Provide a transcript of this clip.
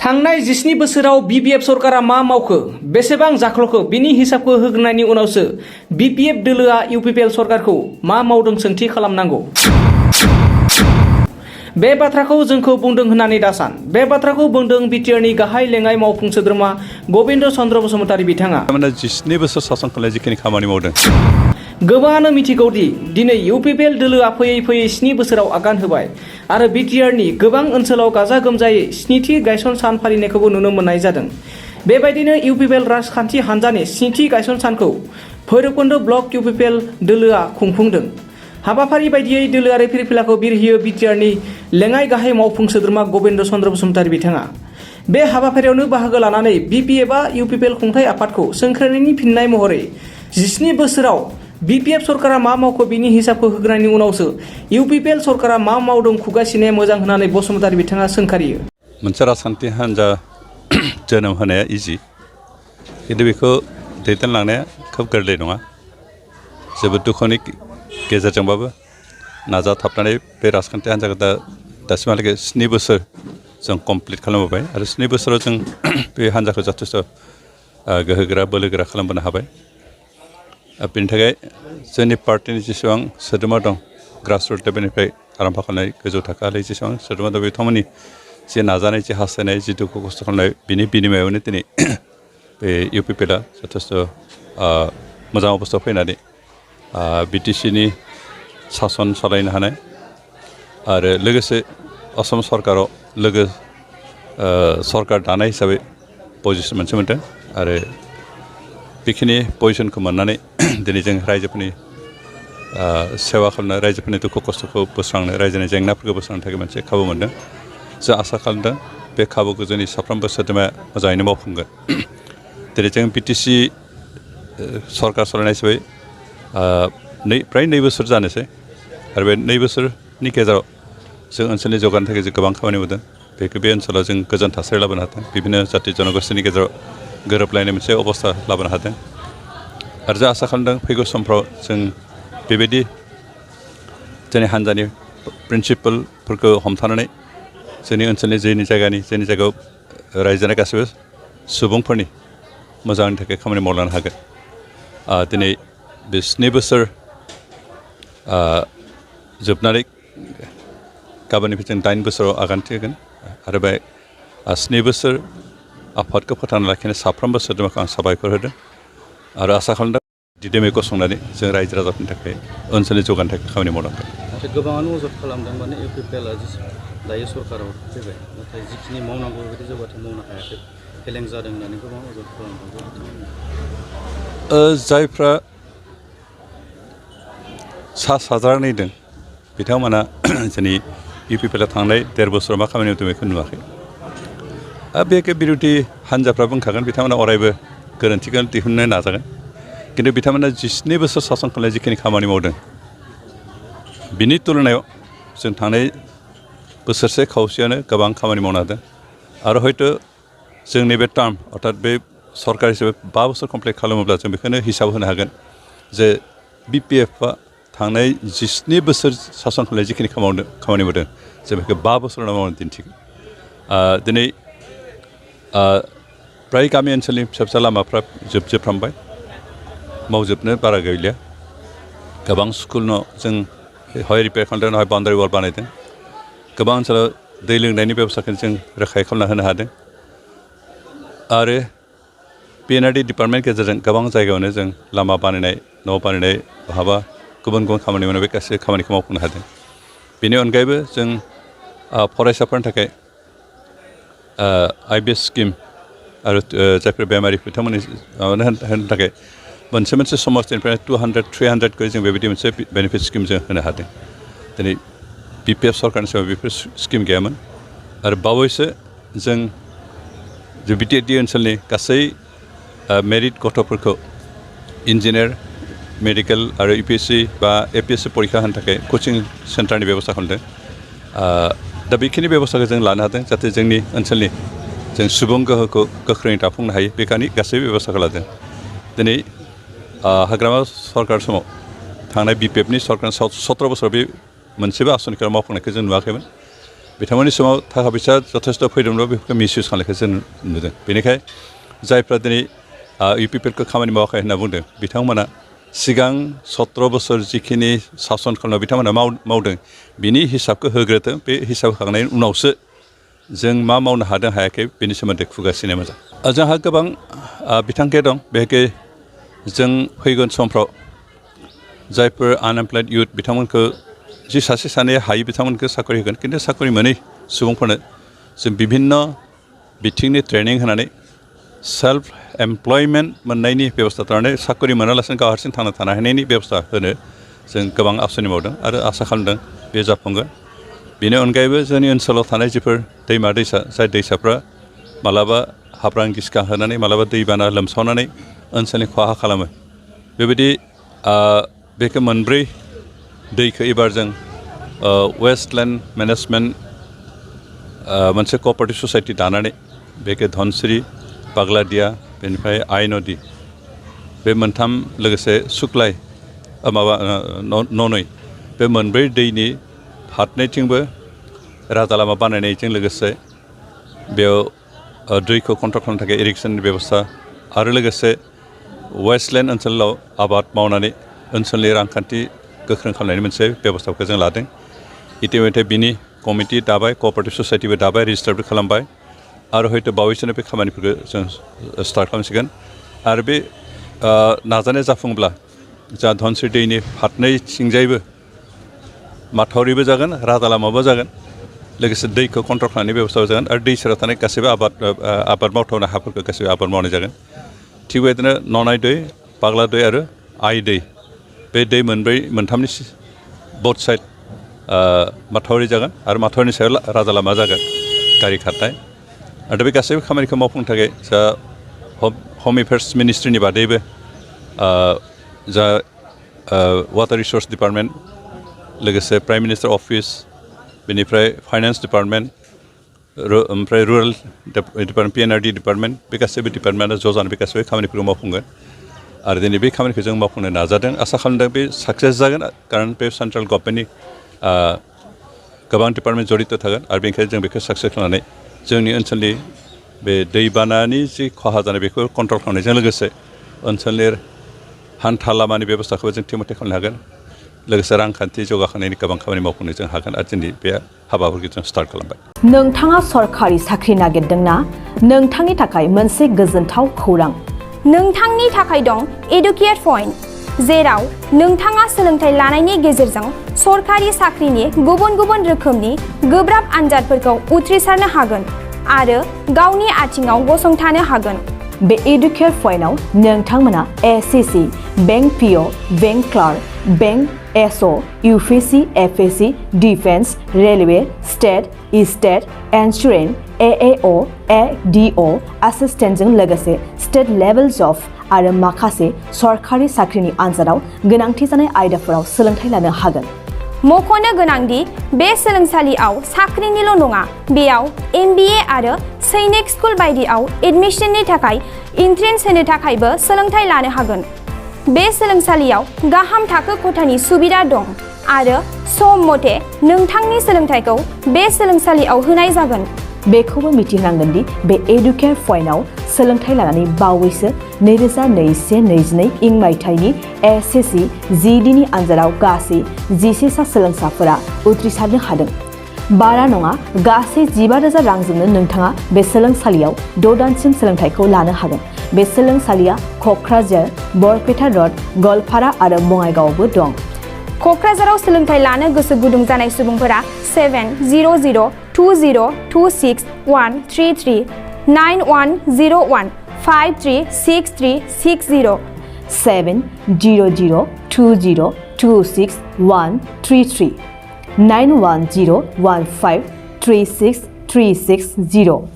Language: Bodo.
थांनाय 17 बोसोराव बीपीएफ सरकारा मा मावखो बेसेबां जाख्ल'खो बिनि हिसाबखौ होग्रोनायनि उनावसो बीपीएफ दोलोआ यूपीपीएल सरकारखौ मा मावदों सोंथि खालामनांगौ। बे बाथ्राखौ जोंखौ बुंदों होननानै दासान। बे बाथ्राखौ बुंदों बिटिआरनि गाहाय लेङाइ मावफुं सोद्रोमा गबिन्द चन्द्र बसुमतारी बिथाङा। 17 बोसोर सासन खालामनाय जिखिनि खामानि मावदों गोबाङानो मिथिगौदि दिनै यूपीपीएल दोलोआ फैयै फैयै 7 बोसोराव आगान होबाय आरो बिटिआरनि गोबां ओनसोलाव गाजा गोमजायै 7थि गायसन सान फालिनायखौबो नुनो मोननाय जादों। बेबायदिनो यूपीपीएल राजखान्थि हान्जानि 7थि गायसन सानखौ भैरबकुन्द ब्लक यूपीपीएल दोलोआ खुंफुंदों। हाबाफारि बायदियै दोलोआरि फिरफिलाखौ बिरहोयो बिटिआरनि लेङाइ गाहाय मावफुं सोद्रोमा गबिन्द चन्द्र बसुमतारी बिथाङा। बे हाबाफारियावनो बाहागो लानानै बीपीएफआ यूपीपीएल खुंथाइ आफादखौ सोंखारिनायनि फिननाय महरै 17 बोसोराव बीपीएफ सरकारा मा मावखो बिनि हिसाबखौ होग्रोनायनि उनावसो यूपीपीएल सरकारा मा मावदों खुगा सिनाया मोजां होननानै बसुमतारी बिथाङा सोंखारियो। मोनसे राजखान्थि हान्जा जोनोम होनाया इजि, खिन्थु बेखौ दैदेनलांनाया खोब गोरलै नङा। जोबोद दुखुनि गेजेरजोंबाबो नाजाथाबनानै बे राजखान्थि हान्जाखौ दासिमहालागै 7 बोसोर जों कमप्लिट खालामबोबाय आरो 7 बोसोराव जों बे हान्जाखौ जथेस्थ' गोहोगोरा बोलोगोरा खालामबोनो हाबाय। बेनि थाखाय जोंनि पार्टिनि जेसेबां सोद्रोमा दं ग्रासरुट लेभेलनिफ्राय आराम्भ खालामनाय गोजौ थाखोआलागै जेसेबां सोद्रोमा दं बिथांमोननि जे नाजानाय जे हास्थायनाय जि दुखु खस्थ' खालामनाय बिनि बिनिमयावनो दिनै बे यूपीपीएलआ जथेस्थ' मोजां अबस्थायाव फैनानै बिटिसिनि सासन सालायनो हानाय आरो लोगोसे असम सरकाराव लोगो सरकार दानाय हिसाबै पजिसन मोनसे मोनदों आरो बेखिनि पजिसनखौ मोननानै दिनै जों रायजोफोरनि सेवा खालामनो, रायजोफोरनि दुखु खस्थ'खौ बोस्रांनो, रायजोनि जेंनाफोरखौ बोस्रांनो थाखाय मोनसे खाबु मोनदों। जों आसा खालामदों बे खाबुखौ जोंनि साफ्रोमबो सोद्रोमाया मोजाङैनो मावफुंगोन। दिनै जों बिटिसि सरकार सालायनाय हिसाबै फ्राय 2 बोसोर जानोसै आरो बे 2 बोसोरनि गेजेराव जों ओनसोलनि जौगानो थाखाय जों गोबां खामानि मावदों। बेखौ बे ओनसोलाव जों गोजोन थासारि लाबोनो हादों, बिभिन्न जाथि जनगोष्ठीनि गेजेराव गोरोबलायनाय मोनसे अबस्था लाबोनो हादों आरो जों आसा खालामदों फैगौ समफ्राव जों बेबायदि जोंनि हान्जानि प्रिन्सिपालफोरखौ हमथानानै जोंनि ओनसोलनि जोंनि जायगायाव रायजो जानाय गासैबो सुबुंफोरनि मोजांनि थाखाय खामानि मावलांनो हागोन। दिनै बे 7 बोसोर जोबनानै गाबोननिफ्राय जों 8 बोसोराव आगानथि होगोन आरो बे 7 बोसोर आफादखौ फोथांना लाखिनाय साफ्रोमबो सोद्रोमाखौ आं साबायखर होदों आरो आसा खालामदों दिदोमै गसंनानै जों रायजो राजाफोरनि थाखाय ओनसोलनि जौगानो थाखाय खामानि मावलांगोन। गोबाङानो अजद खालामदों माने यूपीपीएलआ दायो सरकाराव फैबाय नाथाय जिखिनि मावनांगौ बेबायदि जौगाथाय मावनो हायाखै, फेलें जादों होननानै गोबां अजद खालामदों। जायफ्रा सा साज्रांनायदों बिथांमोना जोंनि यूपीपीएलआ थांनाय 1.5 बोसोराव मा खामानि मावदों बेखौ नुवाखै। बेखौ बिरोधि हान्जाफ्रा बुंखागोन, बिथांमोना अरायबो गोरोन्थिखौ दिहुननो नाजागोन, खिन्थु बिथांमोना 17 बोसोर सासन खालामनाय जिखिनि खामानि मावदों बिनि तुलनायाव जों थांनाय बोसोरसे खावसेयानो गोबां खामानि मावनो हादों आरो हयथ' जोंनि बे टार्म अर्थात बे सरकार हिसाबै 5 बोसोर कमप्लिट खालामोब्ला जों बेखौनो हिसाब होनो हागोन जे बीपीएफआ थांनाय 17 बोसोर सासन खालामनाय जिखिनि खामानि मावदों जों बेखौ 5 बोसोराव मावनो दिन्थिगोन। दिनै फ्राय गामि ओनसोलनि फिसा फिसा लामाफ्रा जोबफ्रामबाय, मावजोबनो बारा गैलिया। गोबां स्कुल न' जों हय रिपेयार खालामदों, हय बाउन्डारि वाल बानायदों। गोबां ओनसोलाव दै लोंनायनि बेबस्थाखौ जों रोखायै खालामना होनो हादों आरो पिएनआरडि डिपार्टमेन्टनि गेजेरजों गोबां जायगायावनो जों लामा बानायनाय, न' बानायनाय, बहाबा गुबुन गुबुन खामानि मावनाय बे गासै खामानिखौ मावफुंनो हादों। बेनि अनगायैबो जों फरायसाफोरनि थाखाय आइबिएस स्किम आरो जायफोर बेमारि बिथांमोननि होनो थाखाय मोनसे समाजनिफ्राय 200-300 जों बेबायदि मोनसे बेनिफिट स्किम जों होनो हादों। दिनै बीपीएफ सरकारनि समाव बेफोर स्किम गैयामोन आरो बावैसो जों बिटिआरडि ओनसोलनि गासै मेरिट गथ'फोरखौ इन्जिनियार, मेडिकेल आरो यूपीएससी बा एपीएससी परीक्षा होनो थाखाय कचिं सेन्टारनि बेबस्था खालामदों। दा बेखिनि बेबस्थाखौ जों लानो हादों जाहाथे जोंनि ओनसोलनि जों सुबुं गोहोखौ गोख्रोङै दाफुंनो हायो, बेखानि गासै बेबस्थाखौ लादों। दिनै हाग्रामा सरकार समाव थांनाय बीपीएफनि सरकार 17 बोसोराव बे मोनसेबो आसनिखौ मावफुंनायखौ जों नुवाखैमोन। बिथांमोननि समाव थाखा फैसा जथेस्थ' फैदोंब्ला बेफोरखौ मिसइउज खालामनायखौ जों नुदों बेनिखाय जायफ्रा दिनै UPPLखौ खामानि मावाखै होनना बुंदों बिथांमोना सिगां 17 बोसोर जिखिनि सासन खालामनायाव बिथांमोना मावदों बिनि हिसाबखौ होग्रोथों बे हिसाब होखांनायनि उनावसो जों मा मावनो हादों हायाखै बेनि सोमोन्दै खुगासिनो मोजां जोंहा गोबां बिथांखि दं बेहाय जों फैगोन समफ्राव जायफोर आनएमप्लयड इउथ बिथांमोनखौ जि सासे सानै हायो बिथांमोनखौ साख्रि होगोन खिन्थु साख्रि मोनै सुबुंफोरनो जों बिभिन्न बिथिंनि ट्रेनिं होनानै सेल्फ एमप्लयमेन्ट मोननायनि बेबस्था थानानै साख्रि मोनालासिनो गाव हारसिं थांना थानो हानायनि बेबस्था होनो जों गोबां आसनि मावदों आरो आसा खालामदों बे जाफुंगोन बेनि अनगायैबो जोंनि ओनसोलाव थानाय जिफोर दैमा दैसा जाय दैसाफ्रा मालाबा हाब्रां गिसिखा होनानै मालाबा दैबाना लोमसावनानै ओनसोलनि खहा खालामो बेबायदि बेखौ मोनब्रै दैखौ एबार जों वेस्टलेन्ड मेनेजमेन्ट मोनसे कअपारेटिभ ससाइटि दानानै बेखौ धनस्रि पाग्लादिया बेनिफ्राय आइ नदि बे मोनथाम लोगोसे सुक्लाय ननै बे मोनब्रै दैनि फारनैथिंबो राजा लामा बानायनायजों लोगोसे बेयाव दैखौ कन्ट्रल खालामनो थाखाय इरिगेसननि बेबस्था आरो लोगोसे वेस्टलेन्ड ओनसोलाव आबाद मावनानै ओनसोलनि रांखान्थि गोख्रों खालामनायनि मोनसे बेबस्थाखौ जों लादों इतिमध्य बिनि कमिटि दाबाय कअपारेटिभ ससाइटिबो दाबाय रेजिस्टारबो खालामबाय आरो हयथ' बावैसोनो बे खामानिफोरखौ जों स्टार्ट खालामसिगोन आरो बे नाजानाया जाफुंब्ला जा धनस्रि दैनि फारनैथिंजायबो माथावरिबो जागोन राजा लामाबो जागोन लोगोसे दैखौ कन्ट्रल खालामनायनि बेबस्थाबो जागोन आरो दै सेराव थानाय गासैबो आबाद मावथावना हाफोरखौ गासैबो आबाद मावनाय जागोन थिग बेबायदिनो ननाय दै पाग्ला दै आरो आइ दै बे दै मोनथामनि बोथ साइड माथावरि जागोन आरो माथावरिनि सायाव राजा लामा जागोन गारि खारनाय आरो बे गासैबो खामानिखौ मावफुंनो थाखाय जा हम एफेयार्स मिनिस्ट्रिनि बादैबो जा वाटार रिसर्स डिपार्टमेन्ट लोगोसे प्राइम मिनिस्टार अफिस बेनिफ्राय फाइनान्स डिपार्टमेन्ट ओमफ्राय रुरेल डिपार्टमेन्ट PNRD डिपार्टमेन्ट बे गासैबो डिपार्टमेन्टआ ज' जानानै बे गासैबो खामानिफोरखौ मावफुंगोन आरो दिनै बे खामानिखौ जों मावफुंनो नाजादों आसा खालामदों बे साक्सेस जागोन खारन बे सेन्ट्रेल गभर्नमेन्टनि गोबां डिपार्टमेन्ट जड़ित थागोन आरो बेनिखायनो जों बेखौ साक्सेस खालामनानै जोंनि ओनसोलनि बे दैबानानि जि खहा जानाय बेखौ कन्ट्रल खालामनायजों लोगोसे ओनसोलनि हान्था लामानि बेबस्थाखौबो जों थिमथे खालामनो हागोन लोगोसे रांखान्थि जौगाखांनायनि गोबां खामानि मावफुंनो जों हागोन आरो दिनै बे हाबाफोरखौ जों स्टार्ट खालामबाय नोंथाङा सरखारि साख्रि नागिरदोंना नोंथांनि थाखाय मोनसे गोजोनथाव खौरां नोंथांनि थाखाय दं एडुकेट पइन्ट जेराव नोंथाङा सोलोंथाइ लानायनि गेजेरजों सरखारि साख्रिनि गुबुन गुबुन रोखोमनि गोब्राब आनजादफोरखौ उथ्रिसारनो हागोन आरो गावनि आथिङाव गसंथानो हागोन बे एडुकेट पइन्टआव नोंथांमोना SCC bank PO bank clerk bank SO UPC FAC defence railway state insurance AAO ADO एसिस्टेन्टजों लोगोसे स्टेट लेभेल जब आरो माखासे सरखारि साख्रिनि आनजादाव गोनांथि जानाय आयदाफोराव सोलोंथाइ लानो हागोन मख'नो गोनांदि बे सोलोंसालियाव साख्रिनिल' नङा बेयाव MBA आरो सैनिक स्कुल बायदियाव एडमिशननि थाखाय एन्ट्रेन्स होनो थाखायबो सोलोंथाइ लानो हागोन बे सोलोंसालियाव गाहाम थाखो खथानि सुबिदा दं आरो सम मथे नोंथांनि सोलोंथाइखौ बे सोलोंसालियाव होनाय जागोन बेखौबो मिथिनांगोन दि बे एडुकेट पइन्टआव सोलोंथाइ लानानै बावैसो 2021-22 इं मायथाइनि SCC GDनि आनजादाव गासै 11 सा सोलोंसाफोरा उथ्रिसारनो हादों बारा नङा गासै 15,000 रांजोंनो नोंथाङा बे सोलोंसालियाव 6 दानसिम सोलोंथाइखौ लानो हागोन बे सोलोंसालिया क'क्राझार बरपेटा रड गलपारा आरो बङाइगावआवबो दं क'क्राझाराव सोलोंथाइ लानो गोसो गुदुं जानाय सुबुंफोरा 70020261133 9101 536360 70020261133 9101536360